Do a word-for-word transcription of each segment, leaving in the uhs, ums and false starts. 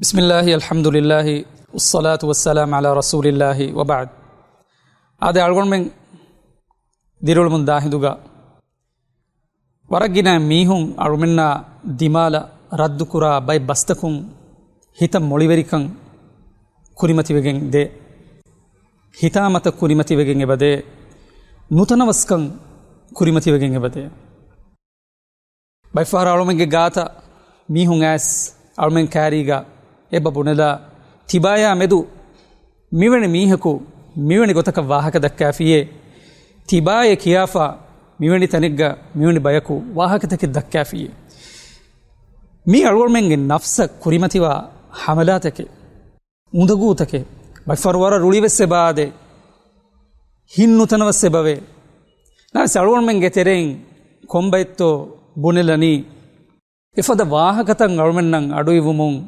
بسم الله، الحمد لله، والصلاة والسلام على رسول الله، وبعد. އާދެ، އަޅުގަނޑުމެން ދިރިއުޅުމުން ދާ ހިނދުގަ ވަރަށް ގިނަ މީހުން އަޅުމެންނާ ދިމާލަށް ރައްދުކުރާ ބައެއް ބަސްތަކުން ހިތަށް މޮޅިވެރިކަން ކުރިމަތިވެގެން ދޭ. ހިތާމަތައް ކުރިމަތިވެގެން އެބަދޭ. ނުތަނަވަސްކަން ކުރިމަތިވެގެން އެބަދޭ. ބައެއްފަހަރަށް އަޅުމެންގެ ގާތަށް މީހުން އައިސް އަޅުމެން ކައިރީގަ އެބަ ބުނެލާ، ތިބާޔާ މެދު މިވެނި މީހަކު މިވެނި ގޮތަކަށް ވާހަކަ ދައްކާފިއޭ، ތިބާއޭ ކިޔާފަ މިވެނި ތަނެއްގަ މިވެނި ބަޔަކު ވާހަކަތަކެއް ދައްކާފިއޭ. މީ އަޅުގަނޑުމެންގެ ނަފްސަށް ކުރިމަތިވާ ހަމަލާތަކެއް. އުނދަގޫތަކެއް. ބައެއްފަހަރު ވަރަށް ރުޅިވެސް އެބަ އާދޭ. ހިތް ނުތަނަވަސް އެބަވޭ. ނަވެސް އަޅުގަނޑުމެންގެ ތެރެއިން ކޮންބައެއްތޯ ބުނެލަނީ. އެފަދަ ވާހަކަތައް އަޅުމެންނަށް އަޑުއިވުމުން،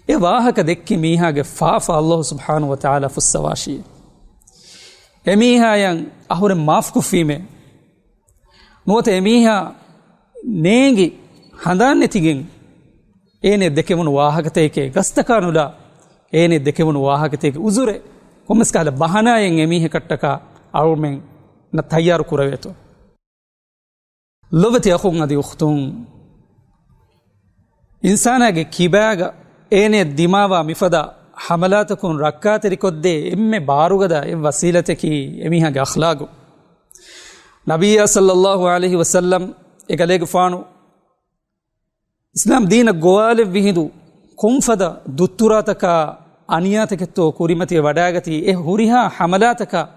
އެ ވާހަކަ ދެއްކި މީހާގެ ފާފަ އައްލާހު ސުބްޙާނަހު ވަތަޢާލާ ފުއްސަވާށި. އެމީހާޔަށް އަހުރެން މާފުކޮށްފީމޭ. ނުވަތަ އެމީހާ ނޭނގި ހަނދާން ނެތިގެން އޭނެ ދެކެވުނު ވާހަކަތަކެއް، ގަސްތަކާ ނުލާ އޭނެ ދެކެވުނު ވާހަކަތަކެއް، އުޒުރެއް، ކޮންމެސް ކަހަލަ ބަހަނާއެއް އެމީހަކަށްޓަކާ އަޅުމެންނަށް ތައްޔާރު ކުރެވޭތޯ. ލޮބެތި އަޚުން އަދި އުޚްތުން، އިންސާނާގެ ކިބާގަ އޭނެ ދިމާވާ މިފަދަ ހަމަލާތަކުން ރައްކާތެރިކޮށްދޭ އެންމެ ބާރުގަދަ އެއް ވަސީލަތަކީ އެމީހާގެ އަޚްލާގު. ނަބިއްޔާ ޞައްލައްލާހު ޢަލައިހި ވަސައްލަމް އެ ގަލޭގެފާނު އިސްލާމް ދީނަށް ގޮވާލެއްވި ހިނދު ކޮންފަދަ ދުއްތުރާތަކާ އަނިޔާތަކެއްތޯ ކުރިމަތިވެ ވަޑާގަތީ، އެ ހުރިހާ ހަމަލާތަކާ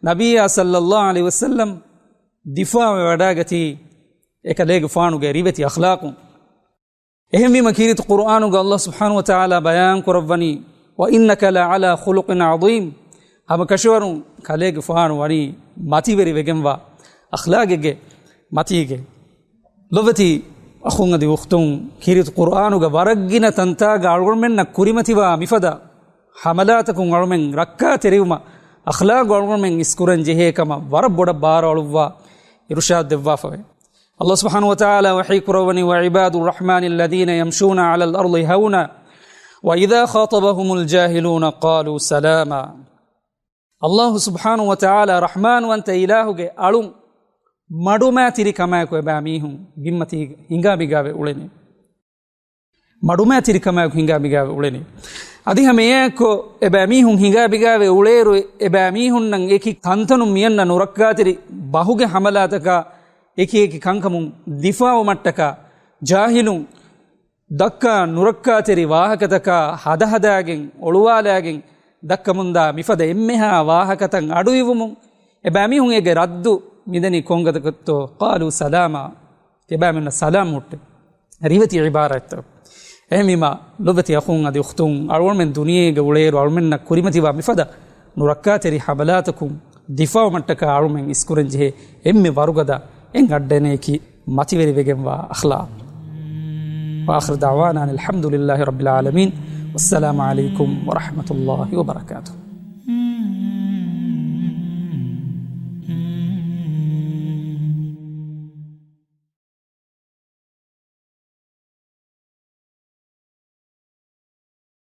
ނަބިއްޔާ ޞައްލައްލާހު ޢަލައިހި ވަސައްލަމް ދިފާވެ ވަޑާގަތީ އެކަލޭގެފާނުގެ ރިވެތި އަޚްލާޤުން. އެހެންވީމަ ކީރިތި ޤުރުއާނުގަ އައްލާހު ސުބްޙާނަހު ވަތަޢާލާ ބަޔާން ކުރައްވަނީ، "وإنك لعلى خلق عظيم." ހަމަކަށަވަރުން ކަލޭގެފާނު ވަނީ މަތިވެރި ވެގެންވާ އަޚްލާގެއްގެ މަތީގެ. ލޮބެތި އަޚުން އަދި އުޚްތުން، ކީރިތި ޤުރުއާނުގަ ވަރަށް ގިނަ ތަންތާގަ އަޅުގަނޑުމެންނަށް ކުރިމަތިވާ މިފަދަ ހަމަލާތަކުން އަޅުމެން ރައްކާތެރިވުމަށް އަޚްލާގު އަޅުގަނޑުމެން އިސްކުރަން ޖެހޭ ކަމަށް ވަރަށް ބޮޑަށް ބާރު އަޅުއްވާ އިރުޝާދު ދެއްވާފަވޭ. އައްލާހު ސުބްޙާނަހު ވަތަޢާލާ ވަޙީ ކުރައްވަނީ، "وعباد الرحمن الذين يمشون على الأرض هونا وإذا خاطبهم الجاهلون قالوا سلاما." އައްލާހު ސުބްޙާނަހު ވަތަޢާލާ ރަޙްމާންވަންތަ އިލާހުގެ އަޅުން މަޑުމައިތިރި ކަމާއެކު އެބައިމީހުން ބިންމަތީގަ ހިނގާ ބިނގާވެ އުޅެނީ. މަޑުމައިތިރި ކަމާއެކު ހިނގާ ބިނގާވެ އުޅެނީ. އަދި ހަމަ އެއާއެކު އެބައިމީހުން ހިނގާ ބިނގާވެ އުޅޭއިރު، އެބައިމީހުންނަށް އެކި ތަންތަނުން މިއަންނަ ނުރައްކާތެރި ބަހުގެ ހަމަލާތަކާ، އެކި އެކި ކަންކަމުން ދިފާވުމަށްޓަކާ، ޖާހިލުން ދައްކާ ނުރައްކާތެރި ވާހަކަތަކާ ހަދަހަދާގެން އޮޅުވާލާގެން ދައްކަމުންދާ މިފަދަ އެންމެހާ ވާހަކަތައް އަޑުއިވުމުން، އެބައިމީހުން އޭގެ ރައްދު މިދެނީ ކޮންގޮތަކަށްތޯ؟ "قالوا سلاما." އެބައިމީހުންނަށް ސަލާމް ހުއްޓެވެ. ރިވެތި ޢިބާރާތްތައް. އެހެންވީމާ، ލޮބެތި އަޚުން އަދި އުޚްތުން، އަޅުގަނޑުމެން ދުނިޔޭގަ އުޅޭއިރު އަޅުމެންނަށް ކުރިމަތިވާ މިފަދަ ނުރައްކާތެރި ހަމަލާތަކުން ދިފާއުމަށްޓަކާ އަޅުމެން އިސްކުރަންޖެހޭ އެންމެ ވަރުގަދަ އެއް އައްޑައިނަޔަކީ މަތިވެރިވެގެންވާ އަޚްލާޤު. وآخر دعوانا أن الحمد لله رب العالمين. والسلام عليكم ورحمة الله وبركاته.